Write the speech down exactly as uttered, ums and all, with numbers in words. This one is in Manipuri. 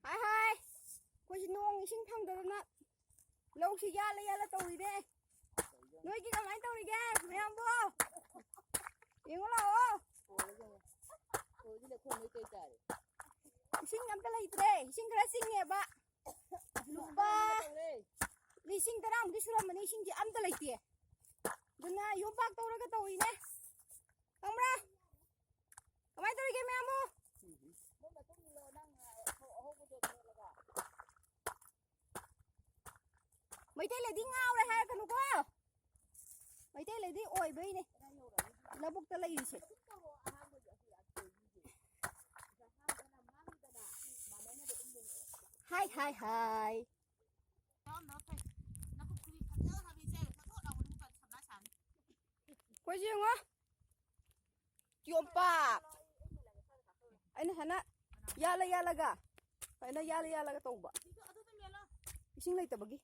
ꯍꯥꯏ ꯍꯥꯏ, ꯑꯩꯈꯣꯏꯁꯤ ꯅꯣꯡ ꯏꯁꯤꯡ ꯐꯪꯗꯗꯅ ꯂꯧꯁꯤ ꯌꯥꯜꯂ ꯌꯥꯜꯂ ꯇꯧꯔꯤꯅꯦ꯫ ꯅꯣꯏꯒꯤ ꯀꯃꯥꯏꯅ ꯇꯧꯔꯤꯒꯦ ꯃꯌꯥꯝꯕꯣ? ꯌꯦꯡꯉꯨ ꯂꯥꯛꯑꯣ꯫ ꯏꯁꯤꯡ ꯑꯝꯇ ꯂꯩꯇ꯭ꯔꯦ, ꯏꯁꯤꯡ ꯈꯔ ꯆꯤꯡꯉꯦꯕ꯫ ꯂꯨꯄꯥ ꯂꯤꯁꯤꯡ ꯇꯔꯥꯃꯨꯛꯇꯤ ꯁꯨꯔꯝꯃꯅꯤ, ꯏꯁꯤꯡꯁꯦ ꯑꯝꯇ ꯂꯩꯇꯦ꯫ ꯑꯗꯨꯅ ꯌꯣꯝꯄꯥꯛ ꯇꯧꯔꯒ ꯇꯧꯔꯤꯅꯦ, ꯈꯪꯕ꯭ꯔꯥ? ꯀꯃꯥꯏꯅ ꯇꯧꯔꯤꯒꯦ ꯃꯌꯥꯝꯕꯨ? ꯃꯩꯇꯩ ꯂꯩꯗꯤ ꯉꯥꯎꯔꯦ ꯍꯥꯏꯔꯛꯀꯅꯨꯀꯣ꯫ ꯃꯩꯇꯩ ꯂꯩꯗꯤ ꯑꯣꯏꯕꯩꯅꯦ ꯂꯧꯕꯨꯛꯇ ꯂꯩꯔꯤꯁꯦ꯫ ꯍꯥꯏ ꯍꯥꯏ ꯍꯥꯏ꯫ ꯑꯩꯈꯣꯏꯁꯦ ꯌꯦꯡꯉꯣ, ꯌꯣꯝꯄꯥꯛ꯫ ꯑꯩꯅ ꯍꯥꯟꯅ ꯌꯥꯜꯂ ꯌꯥꯜꯂꯒ, ꯑꯩꯅ ꯌꯥꯜꯂ ꯌꯥꯜꯂꯒ ꯇꯧꯕ, ꯏꯁꯤꯡ ꯂꯩꯇꯕꯒꯤ꯫